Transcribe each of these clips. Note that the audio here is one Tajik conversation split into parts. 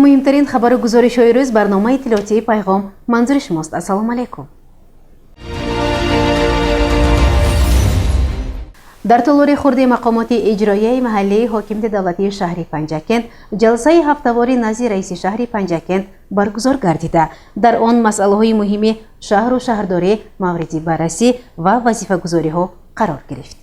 Муҳимтарин хабару гузоришҳои рӯз барномаи иттилоотии «Пайғом» манзури шумост. Ассалому алайкум. Дар толори хурди мақомоти иҷроияи маҳаллии ҳокимияти давлатии шаҳри Панҷакент ҷалсаи ҳафтавори назди раиси шаҳри Панҷакент баргузор гардида, дар он масъалаҳои муҳими шаҳру шаҳрдорӣ мавриди баррасӣ ва вазифагузориҳо қарор гирифт.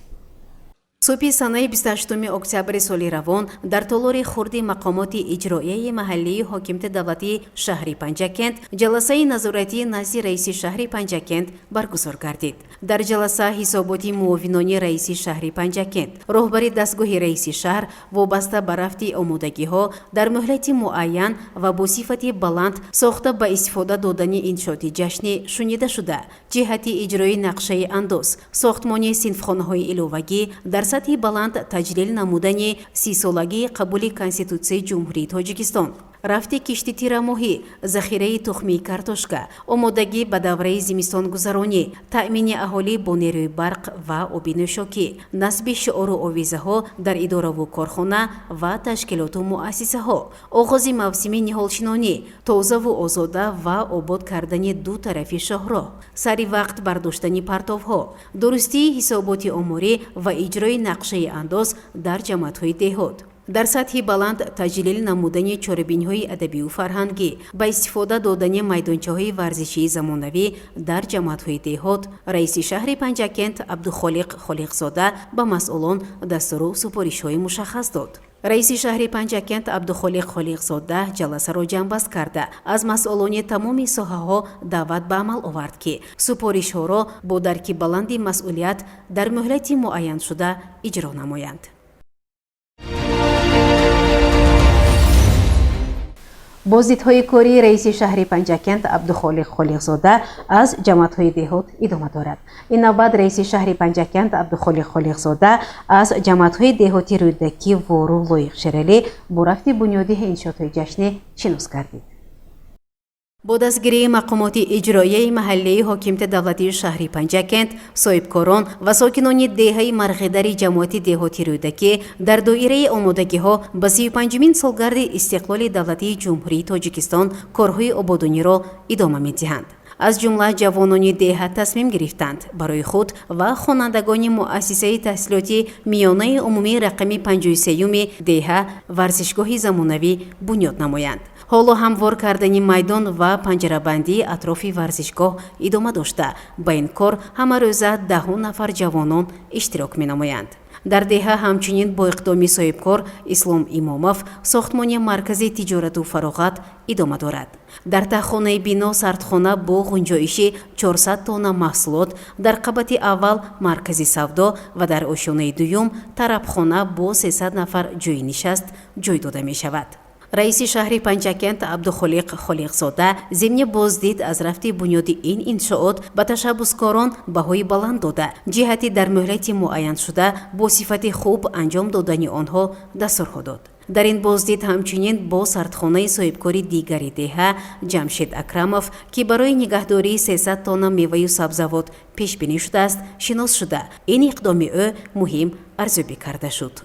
Субҳи санаи 28 октябри соли равон дар толори хурди мақомоти иҷроияи маҳаллии ҳокимияти давлатии шаҳри Панҷакент ҷаласаи назоратии назди раиси шаҳри Панҷакент баргузор гардид. Дар ҷаласа ҳисоботи муовинони раиси шаҳри Панҷакент, роҳбари дастгоҳи раиси шаҳр вобаста ба рафти омодагиҳо дар муҳлати муайян ва бо сифати баланд сохта ба истифода додани иншооти ҷашнӣ шунида шуда, ҷиҳати иҷрои нақшаи андоз, сохтмони синфхонаҳои иловагӣ, дар сатҳи баланд таҷлил намудани 30-солагии қабули Конститутсияи Ҷумҳурии Тоҷикистон, рафти кишти тирамоҳӣ, захираи тухмии картошка, омодагӣ ба давраи зимистонгузаронӣ, таъмини аҳолӣ бо нерӯи барқ ва оби нӯшокӣ, насби шиору овезаҳо дар идораву корхона ва ташкилоту муассисаҳо, оғози мавсими ниҳолшинонӣ, тозаву озода ва обод кардани ду тарафи шоҳроҳ, сари вақт бардоштани партовҳо, дурустии ҳисоботи оморӣ ва иҷрои нақшаи андоз дар ҷамоатҳои деҳот, дар сатҳи баланд таҷлил намудани чорабиниҳои адабию фарҳангӣ, ба истифода додани майдончаҳои варзишии замонавӣ дар ҷамоатҳои деҳот раиси шаҳри Панҷакент Абдухолиқ Холиқзода ба масъулон дастуру супоришҳои мушаххас дод. Раиси шаҳри Панҷакент Абдухолиқ Холиқзода ҷаласаро ҷамъбаст карда, аз масъулони тамоми соҳаҳо даъват ба амал овард, ки супоришҳоро бо дарки баланди масъулият дар муҳлати муайяншуда иҷро намоянд. Боздидҳои кории раиси шаҳри Панҷакент Абдухолиқ Холиқзода аз ҷамоатҳои деҳот идома дорад. Ин навбат раиси шаҳри Панҷакент Абдухолиқ Холиқзода аз ҷамоатҳои деҳоти Рӯдакӣ, Вору, Лоиқ Шералӣ бо рафти бунёди иншоотҳои ҷашнӣ шинос гардид. Бо дастгирии мақомоти иҷроияи маҳаллии ҳокимияти давлатии шаҳри Панҷакент, соҳибкорон ва сокинони деҳаи Марғидари ҷамоати деҳоти Рӯдакӣ дар доираи омодагиҳо ба 35-умин солгарди истиқлоли давлатии Ҷумҳурии Тоҷикистон корҳои ободониро идома медиҳанд. Аз ҷумла ҷавонони деҳа тасмим гирифтанд, барои худ ва хонандагони муассисаи таҳсилоти миёнаи умумии рақами 53-юми деҳа варзишгоҳи замонавӣ бунёд намоянд. Ҳоло ҳамвор кардани майдон ва панҷарабандии атрофи варзишгоҳ идома дошта, ба ин кор ҳамарӯза даҳу нафар ҷавонон иштирок менамоянд. Дар деҳа ҳамчунин бо иқдоми соҳибкор Ислом Имомов сохтмони маркази тиҷорату фароғат идома дорад. Дар таҳхонаи бино сардхона бо ғунҷоиши 400 тонна маҳсулот, дар қабати аввал маркази савдо ва дар ошёнаи дуюм тарабхона бо 300 нафар ҷойи нишаст ҷой дода мешавад. Раиси шаҳри Панҷакент Абдухолиқ Холиқзода зимни боздид аз рафти бунёди ин иншоот ба ташаббускорон баҳои баланд дода, ҷиҳати дар муҳлати муайяншуда бо сифати хуб анҷом додани онҳо дастурҳо дод. Дар ин боздид ҳамчунин бо сардхонаи соҳибкори дигари деҳа Ҷамшед Акрамов, ки барои нигаҳдории 300 тонна меваю сабзавот пешбинӣ шудааст, шинос шуда, ин иқдоми ӯ муҳим арзёбӣ карда шуд.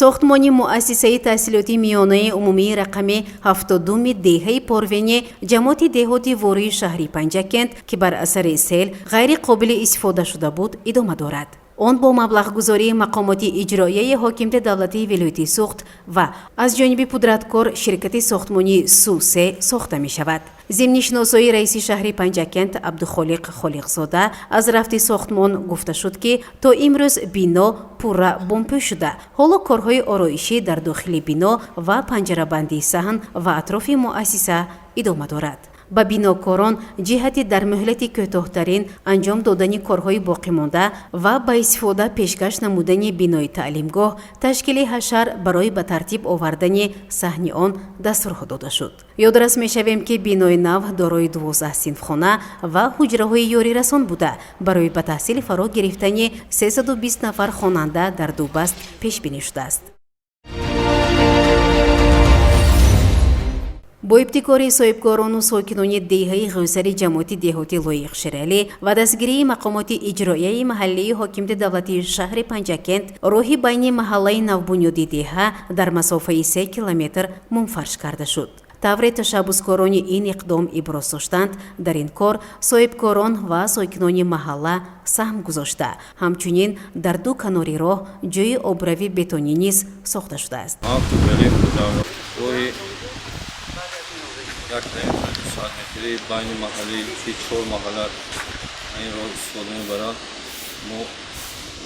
Сохтмони муассисаи таҳсилоти миёнаи умумии рақами 72-ми деҳаи Порвене ҷамоати деҳоти Вории шаҳри Панҷакент, ки бар асари сел ғайри қобили истифода шуда буд, идома дорад. Он бо маблағгузории мақомоти иҷроияи ҳокимияти давлатии вилояти Суғд ва аз ҷониби пудраткор ширкати сохтмонии Су-Се сохта мешавад. Зимни шиносоии раиси шаҳри Панҷакент Абдухолиқ Холиқзода аз рафти сохтмон гуфта шуд, ки то имрӯз бино пурра бомпӯш шуда, ҳоло корҳои ороишӣ дар дохили бино ва панҷарабандии саҳн ва атрофи муассиса идома дорад. Ба бинокорон ҷиҳати дар муҳлати кӯтоҳтарин анҷом додани корҳои боқимонда ва ба истифода пешкаш намудани бинои таълимгоҳ, ташкили ҳашар барои ба тартиб овардани саҳни он дастурҳо дода шуд. Ёдрас мешавем, ки бинои нав дорои 12 синфхона ва ҳуҷраҳои ёрирасон буда, барои ба таҳсил фаро гирифтани 320 нафар хонанда дар ду баст пешбинӣ шудааст. Бо Бо ибтикори соҳибкорону сокинони деҳаи Ғӯсари ҷамоати деҳоти Лоиқ Шералӣ ва дастгирии мақомоти иҷроияи маҳаллии ҳокимияти давлатии шаҳри Панҷакент роҳи байни маҳаллаи навбунёди деҳа дар масофаи 3 километр мумфарш карда шуд. Тавре ташаббускорони ин иқдом иброз доштанд, дар ин кор соҳибкорон ва сокинони маҳалла саҳм гузошта, ҳамчунин дар ду канори роҳ ҷойи обрави бетонӣ низ сохта шудааст. Роҳи 1 километр 200 метри байни маҳалли, ки чор маҳалла ин роҳ истифода мебарад, мо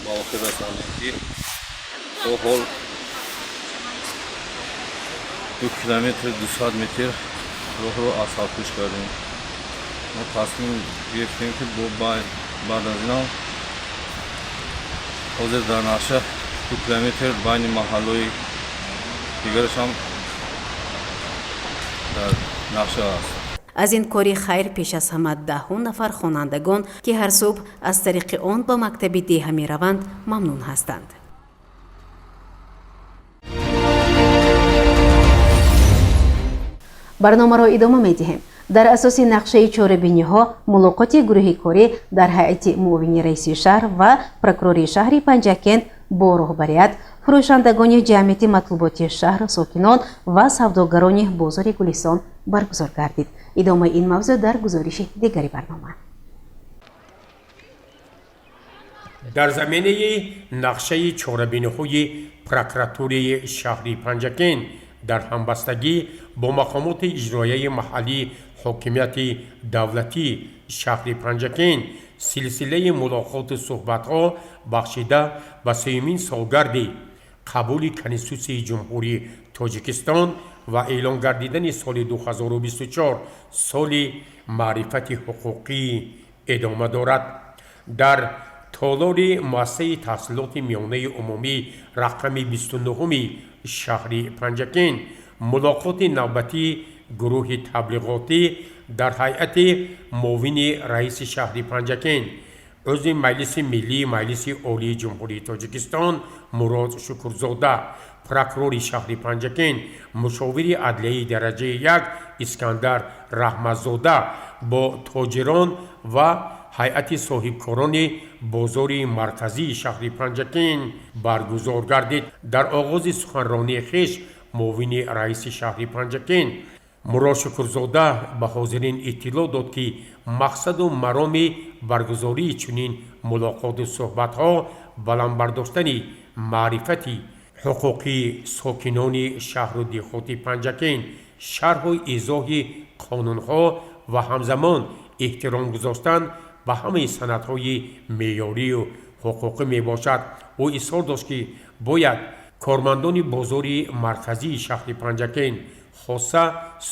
ба охир расондем, ки то ҳол 2 километр 200 метр роҳро асфалтпӯш кардем. Мо тасмим гирифтем, ки баъд аз инам ҳозир дар нақша 2 километр байни маҳаллои дигарашам дар нақша аст. Аз ин кори хайр пеш аз ҳама даҳҳо нафар хонандагон, ки ҳар субҳ аз тариқи он ба мактаби деҳа мераванд, мамнун ҳастанд. Барномаро идома медиҳем. Дар асоси нақшаи чорабиниҳо мулоқоти гурӯҳи корӣ дар ҳайати муовини раиси шаҳр ва прокурори шаҳри Панҷакент бо роҳбарият, фурӯшандагони ҷамъияти матлуботи шаҳр, сокинон ва савдогарони бозори Гулистон баргузор гардид. Идомаи ин мавзӯъ дар гузориши дигари барнома. Дар заминаи нақшаи чорабиниҳои прокуратураи шаҳри Панҷакент дар ҳамбастагӣ бо мақомоти иҷроияи маҳаллии ҳокимияти давлатии шаҳри Панҷакент силсилаи мулоқоту суҳбатҳо, бахшида ба сеюмин солгарди қабули Конститутсияи Ҷумҳурии Тоҷикистон ва эълон гардидани соли 2024 соли маърифати ҳуқуқӣ, идома дорад. Дар толори муассисаи таҳсилоти миёнаи умумӣ рақами 29-уми шаҳри Панҷакент мулоқоти навбатии гурӯҳи таблиғотӣ дар ҳайати муовини раиси шаҳри Панҷакент, узви Маҷлиси Миллии Маҷлиси Олии Ҷумҳурии Тоҷикистон Мурод Шукурзода, прокурори шаҳри Панҷакент, мушовири адлияи дараҷаи як Искандар Раҳматзода бо тоҷирон ва ҳайати соҳибкорони бозори марказии шаҳри Панҷакент баргузор гардид. Дар оғози суханронии хеш муовини раиси шаҳри Панҷакент Мурод Шукурзода ба ҳозирин иттилоъ дод, ки мақсаду мароми баргузории чунин мулоқоту суҳбатҳо баланд бардоштани маърифати ҳуқуқии сокинони шаҳру деҳоти Панҷакент, шарҳу изоҳи қонунҳо ва ҳамзамон эҳтиром гузоштан ба ҳамаи санадҳои меъёрию ҳуқуқӣ мебошад. Ӯ изҳор дошт, ки бояд кормандони бозори марказии шаҳри Панҷакент, хоса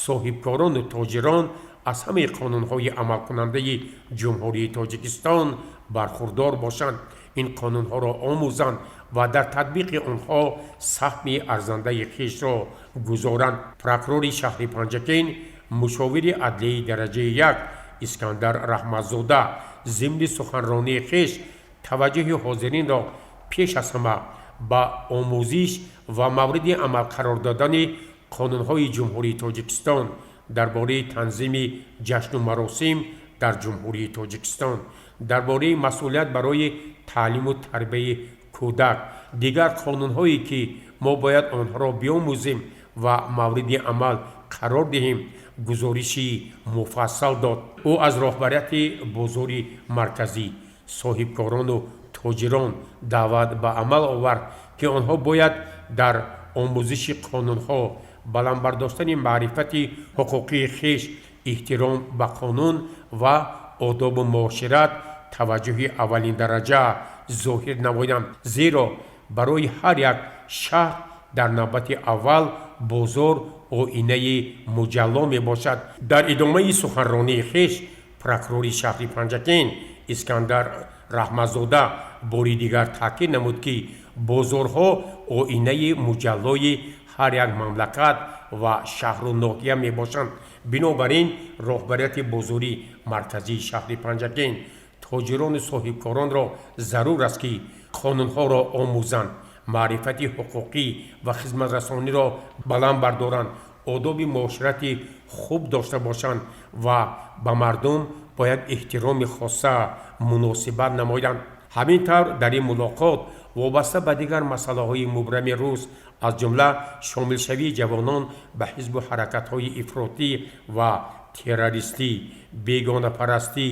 соҳибкорону тоҷирон, аз ҳамаи қонунҳои амалкунандаи Ҷумҳурии Тоҷикистон бархурдор бошанд, ин қонунҳоро омӯзанд ва дар татбиқи онҳо саҳми арзандаи хешро гузоранд. Прокурори шаҳри Панҷакент, мушовири адлияи дараҷаи як Искандар Раҳматзода зимни суханронии хеш таваҷҷӯҳи ҳозиринро пеш аз ҳама ба омӯзиш ва мавриди амал қарор додани қонунҳои Ҷумҳурии Тоҷикистон дар бораи танзими ҷашну маросим дар Ҷумҳурии Тоҷикистон, дар бораи масъулият барои таълиму тарбияи кӯдак, дигар қонунҳое, ки мо бояд онҳоро биомӯзем ва мавриди амал қарор диҳем, гузориши муфассал дод. Ӯ аз роҳбарияти бозори марказӣ, соҳибкорону тоҷирон даъват ба амал овард, ки онҳо бояд дар омӯзиши қонунҳо, баланд бардоштани маърифати ҳуқуқии хеш, эҳтиром ба қонун ва одобу муошират таваҷҷӯҳи аввалиндараҷа зоҳир намоянд, зеро барои ҳар як шаҳр дар навбати аввал бозор оинаи муҷалло мебошад. Дар идомаи суханронии хеш прокурори шаҳри Панҷакент Искандар Раҳматзода бори дигар таъкид намуд, ки бозорҳо оинаи муҷаллои ҳар як мамлакат ва шаҳру ноҳия мебошанд. Бинобар ин роҳбарияти бозори марказии шаҳри Панҷакент, тоҷирону соҳибкоронро зарур аст, ки қонунҳоро омӯзанд, маърифати ҳуқуқӣ ва хизматрасониро баланд бардоранд. одоби муоширати хуб дошта бошанд ва ба мардум бо як эҳтироми хоса муносибат намоянд. Ҳамин тавр, дар ин мулоқот вобаста ба дигар масъалаҳои мубрами рӯз, аз ҷумла шомилшавии ҷавонон ба ҳизбу ҳаракатҳои ифротӣ ва террористӣ, бегонапарастӣ,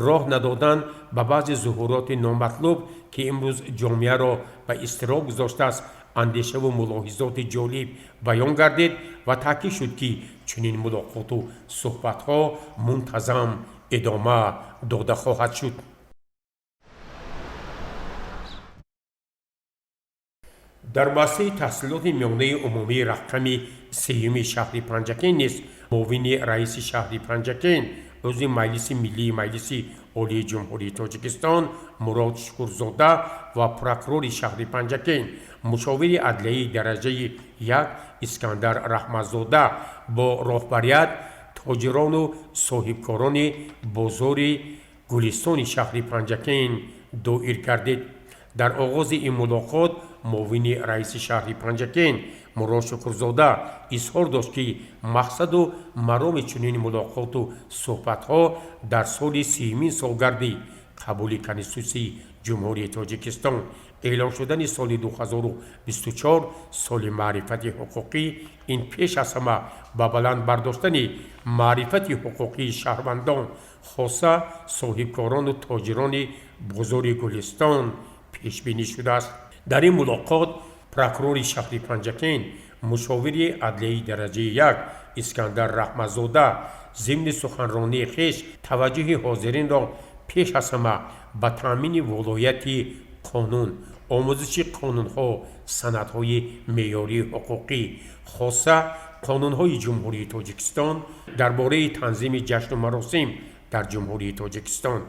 роҳ надодан ба баъзе зуҳуроти номатлуб, ки имрӯз ҷомеаро ба изтироб гузоштааст, андешаву мулоҳизоти ҷолиб баён гардид ва таъкид шуд, ки чунин мулоқоту суҳбатҳо мунтазам идома дода хоҳад шуд. Дар муассисаи таҳсилоти миёнаи умумии рақами сеюми шаҳри Панҷакент низ муовини раиси шаҳри Панҷакент, узви Маҷлиси Миллии Маҷлиси Олии Ҷумҳурии Тоҷикистон Мурод Шукурзода ва прокурори шаҳри Панҷакент, мушовири адлияи дараҷаи як Искандар Раҳматзода бо роҳбарият тоҷирону соҳибкорони бозори Гулистони шаҳри Панҷакент доир гардид. Дар оғози ин мулоқот муовини раиси шаҳри Панҷакент Мурод Шукурзода изҳор дошт, ки мақсаду мароми чунин мулоқоту суҳбатҳо дар соли сиюмин солгарди қабули Конститутсияи Ҷумҳурии Тоҷикистон, эълон шудани соли 2024 соли маърифати ҳуқуқӣ, ин пеш аз ҳама ба баланд бардоштани маърифати ҳуқуқии шаҳрвандон, хоса соҳибкорону тоҷирони бозори Гулистон пешбинӣ шудааст. Дар ин мулоқот прокурори шаҳри Панҷакент, мушовири адлияи дараҷаи як Искандар Раҳматзода зимни суханронии хеш таваҷҷӯҳи ҳозиринро пеш аз ҳама ба таъмини волояти қонун, омӯзиши қонунҳо, санадҳои меъёрии ҳуқуқӣ, хоса қонунҳои Ҷумҳурии Тоҷикистон дар бораи танзими ҷашну маросим дар Ҷумҳурии Тоҷикистон,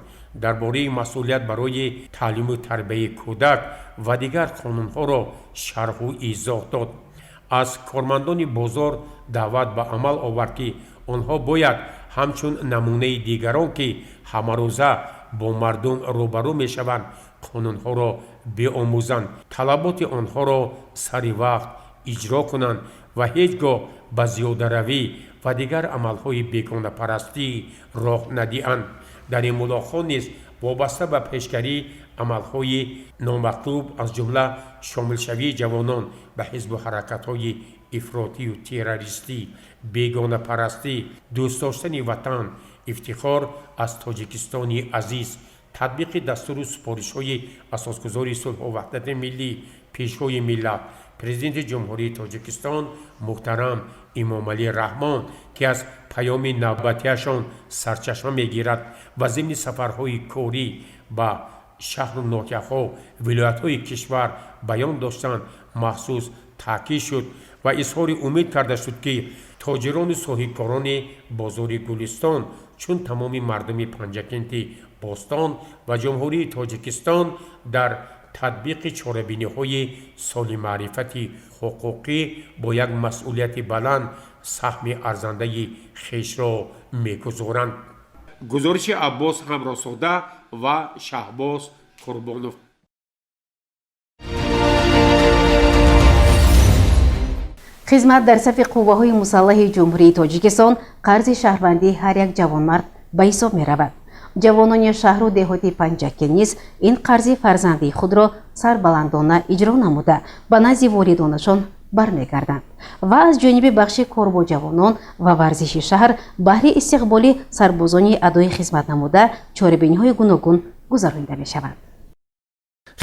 дар бораи масъулият барои таълиму тарбияи кӯдак ва дигар қонунҳоро шарҳу изоҳ дод. Аз кормандони бозор даъват ба амал овард, ки онҳо бояд ҳамчун намунаи дигарон, ки ҳамарӯза бо мардум рӯбарӯ мешаванд, қонунҳоро биомӯзанд, талаботи онҳоро сари вақт иҷро кунанд ва ҳеҷ гоҳ ба зиёдаравӣ ва дигар амалҳои бегонапарастӣ роҳ надиҳанд. Дар ин мулоқот низ вобаста ба пешгарии амалҳои номатлуб, аз ҷумла шомилшавии ҷавонон ба ҳизбу ҳаракатҳои ифротию террористӣ, бегонапарастӣ, дӯст доштани ватан, ифтихор аз Тоҷикистони азиз, татбиқи дастуру супоришҳои асосгузори сулҳу ваҳдати миллӣ, Пешвои миллат, Президенти Ҷумҳурии Тоҷикистон муҳтарам Эмомалӣ Раҳмон, ки аз паёми навбатиашон сарчашма мегирад ва зимни сафарҳои корӣ ба шаҳру ноҳияҳо, вилоятҳои кишвар баён доштанд, махсус таъкид шуд ва изҳори умед карда шуд, ки тоҷирону соҳибкорони бозори Гулистон, чун тамоми мардуми Панҷакенти бостон ва Ҷумҳурии Тоҷикистон, дар татбиқи чорабиниҳои соли маърифати ҳуқуқӣ бо як масъулияти баланд саҳми арзандаи хешро мегузоранд. Гузориши Аббос Ҳамроҳзода ва Шаҳбоз Қурбонов. Хизмат дар сафи қувваҳои мусаллаҳи Ҷумҳурии Тоҷикистон қарзи шаҳрвандии ҳар як ҷавонмард ба ҳисоб меравад. Ҷавонони шаҳру деҳоти Панҷакент низ ин қарзи фарзандии худро сарбаландона иҷро намуда, ба назди волидонашон бармегарданд ва аз ҷониби бахши кор бо ҷавонон ва варзиши шаҳр баҳри истиқболи сарбозони адои хизмат намуда чорабиниҳои гуногун гузаронида мешаванд.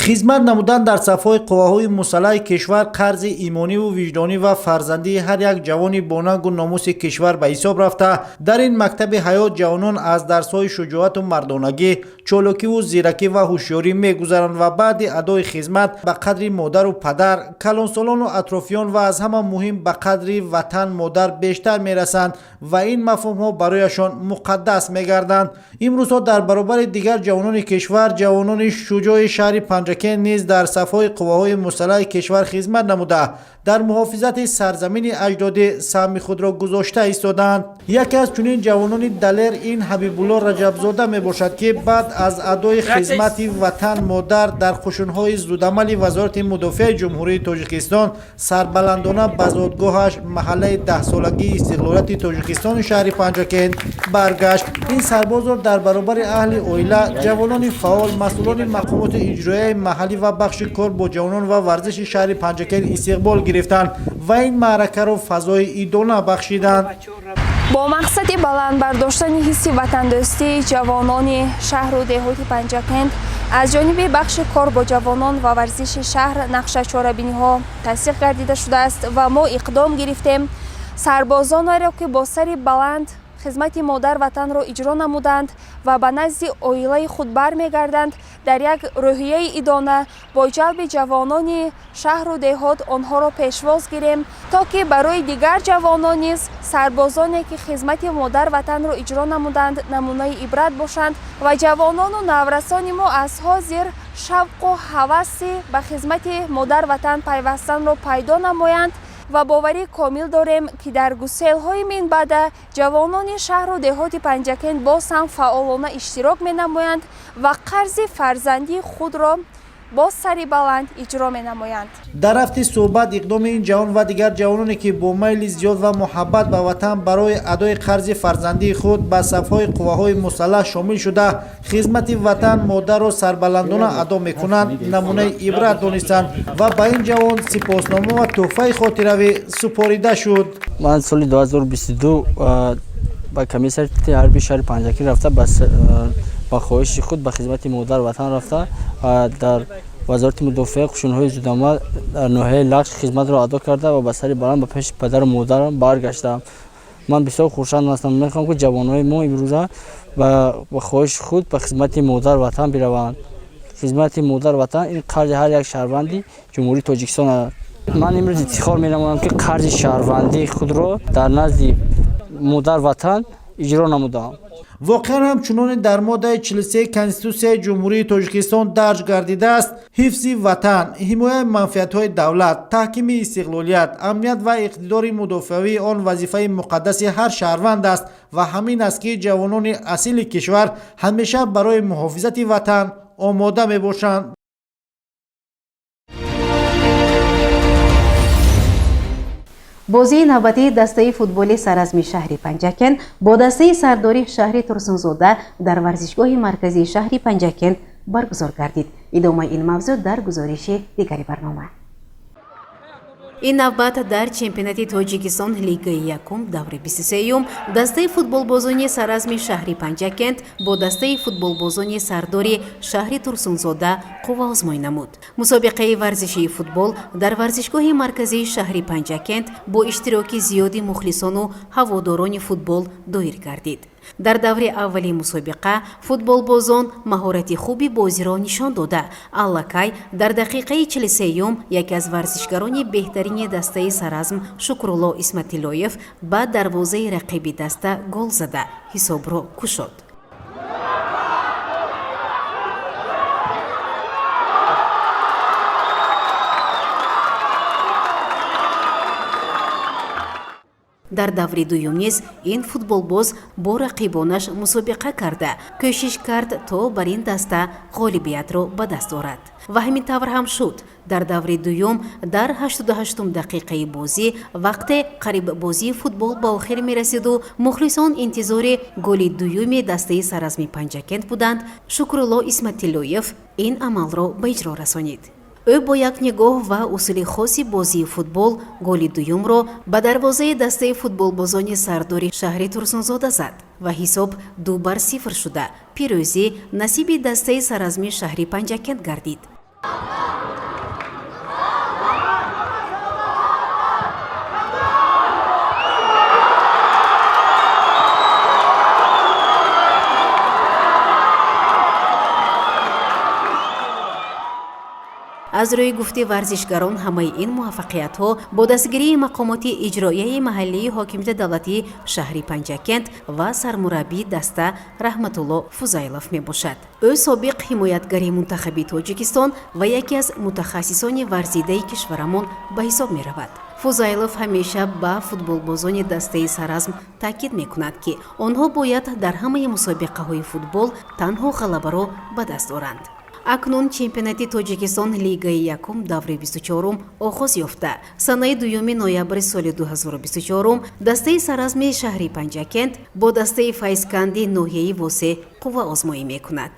Хизмат намудан дар сафҳои қувваҳои мусаллаҳи кишвар қарзи имониву виҷдонӣ ва фарзандии ҳар як ҷавони бонангу номуси кишвар ба ҳисоб рафта, дар ин мактаби ҳаёт ҷавонон аз дарсҳои шуҷоату мардонагӣ, чолокиву зиракӣ ва ҳушёрӣ мегузаранд ва баъди адои хизмат ба қадри модару падар, калонсолону атрофиён ва аз ҳама муҳим ба қадри ватан модар бештар мерасанд ва ин мафҳумҳо барояшон муқаддас мегарданд. Имрӯзҳо дар баробари дигар ҷавонони кишвар, ҷавонони шуҷои шаҳри Панҷакент низ дар сафҳои қувваҳои мусаллаҳи кишвар хизмат намуда, Дар муҳофизати сарзамини аҷдодӣ саҳми худро гузошта истодаанд. Яке аз чунин ҷавонони далер ин Ҳабибулло Раҷабзода мебошад, ки баъд аз адои хизмати ватан модар дар қушунҳои зудамали Вазорати мудофиаи Ҷумҳурии Тоҷикистон сарбаландона ба зодгоҳаш, маҳаллаи даҳсолагии истиқлолияти Тоҷикистони шаҳри Панҷакент баргашт. Ин сарбозро дар баробари аҳли оила, ҷавонони фаъол, масъулони мақомоти иҷроияи маҳаллӣ ва бахши кор бо ҷавонон ва варзиши шаҳри Панҷакент истиқбол гирифтанд ва ин маъракаро фазои идона бахшиданд. Бо мақсади баланд бардоштани ҳисси ватандӯстии ҷавонони шаҳру деҳоти Панҷакент аз ҷониби бахши кор бо ҷавонон ва варзиши шаҳр нақша чорабиниҳо тасдиқ гардида шудааст ва мо иқдом гирифтем сарбозонеро, ки бо сари баланд хизмати модар ватанро иҷро намуданд ва ба назди оилаи худ бармегарданд, дар як рӯҳияи идона бо ҷалби ҷавонони шаҳру деҳот онҳоро пешвоз гирем, то ки барои дигар ҷавонон низ сарбозоне, ки хизмати модар ватанро иҷро намуданд, намунаи ибрат бошанд ва ҷавонону наврасони мо аз ҳозир шавқу ҳаваси ба хизмати модар ватан пайвастанро пайдо намоянд. Ва боварӣ комил дорем, ки дар гуселҳои минбаъда ҷавонони шаҳру деҳоти Панҷакент боз ҳам фаъолона иштирок менамоянд ва қарзи фарзандии худро боз сари баланд иҷро менамоянд. Дар рафти суҳбат иқдоми ин ҷавон ва дигар ҷавононе, ки бо майли зиёд ва муҳаббат ба ватан барои адои қарзи фарзандии худ ба сафҳои қувваҳои мусаллаҳ шомил шуда, хизмати ватан модарро сарбаландона адо мекунанд, намунаи ибрат донистанд ва ба ин ҷавон сипоснома ва тӯҳфаи хотиравӣ супорида шуд. Ман соли 2022 ба комиссарияти ҳарбии шаҳри Панҷакент рафта, ба хоҳиши худ ба хизмати модар ватан рафта, дар Вазорати мудофиа қушунҳои зудамал дар ноҳияи Лахш хизматро адо карда ва ба сари баланд ба пеши падару модарам баргаштам. Ман бисёр хурсанд ҳастам. Мехоҳам, ки ҷавонҳои мо имрӯза ба хоҳиши худ ба хизмати модар ватан бираванд. Хизмати модар ватан ин қарзи ҳар як шаҳрванди Ҷумҳурии Тоҷикистон аст. Ман имрӯз ифтихор менамоям, ки қарзи шаҳрвандии худро дар назди модар ватан иҷро намудам. Воқеан ҳам, чуноне дар моддаи 43 Конститутсияи Ҷумҳурии Тоҷикистон дарҷ гардидааст, ҳифзи ватан, ҳимояи манфиатҳои давлат, таҳкими истиқлолият, амният ва иқтидори мудофиавии он вазифаи муқаддаси ҳар шаҳрванд аст. Ва ҳамин аст, ки ҷавонони асили кишвар ҳамеша барои муҳофизати ватан омода мебошанд. Бозии навбатии дастаи футболи Саразми шаҳри Панҷакент бо дастаи Сардори шаҳри Турсунзода дар варзишгоҳи марказии шаҳри Панҷакент баргузор гардид. Идомаи ин мавзӯъ дар гузориши дигари барнома. Ин навбат дар чемпионати Тоҷикистон, лигаи якум, даври 23-юм, дастаи футболбозони Саразми шаҳри Панҷакент бо дастаи футболбозони Сардори шаҳри Турсунзода қувваозмоӣ намуд. Мусобиқаи варзишии футбол дар варзишгоҳи марказии шаҳри Панҷакент бо иштироки зиёди мухлисону ҳаводорони футбол доир гардид. Дар даври аввали мусобиқа футболбозон маҳорати хуби бозиро нишон дода, аллакай дар дақиқаи 43-юм яке аз варзишгарони беҳтарини дастаи Саразм Шукрулло Исматиллоев ба дарвозаи рақиби даста гол зада, ҳисобро кушод. Дар даври дуюм низ ин футболбоз бо рақибонаш мусобиқа карда, кӯшиш кард, то бар ин даста ғолибиятро ба даст орад ва ҳамин тавр ҳам шуд. Дар даври дуюм, дар 88 дақиқаи бозӣ, вақте қариб бозии футбол ба охир мерасиду мухлисон интизори голи дуюми дастаи Саразми Панҷакент буданд, Шукрулло Исматиллоев ин амалро ба иҷро расонид. Ӯ бо як нигоҳ ва усули хоси бозии футбол голи дуюмро ба дарвозаи дастаи футболбозони Сардори шаҳри Турсунзода зад ва ҳисоб 2-0 шуда, пирӯзӣ насиби дастаи Саразми шаҳри Панҷакент гардид. Аз рӯи гуфти варзишгарон, ҳамаи ин муваффақиятҳо бо дастгирии мақомоти иҷроияи маҳаллии ҳокимияти давлатии шаҳри Панҷакент ва сармураббии даста Раҳматулло Фузайлов мебошад. Ӯ собиқ ҳимоятгари мунтахаби Тоҷикистон ва яке аз мутахассисони варзидаи кишварамон ба ҳисоб меравад. Фузайлов ҳамеша ба футболбозони дастаи Саразм таъкид мекунад, ки онҳо бояд дар ҳамаи мусобиқаҳои футбол танҳо ғалабаро ба даст оранд. Акнун чемпионати Тоҷикистон, лигаи якум, даври 24-ум оғоз ёфта, санаи 2 ноябри соли 2024 дастаи Саразми шаҳри Панҷакент бо дастаи Файзканди ноҳияи Восе қувваозмоӣ мекунад.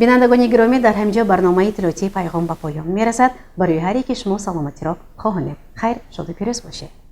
Бинандагони гиромӣ, дар ҳамин ҷо барномаи иттилоотии Пайғом ба поён мерасад. Барои ҳар яки шумо саломатиро хоҳонем. Хайр, шоду пирӯз бошед.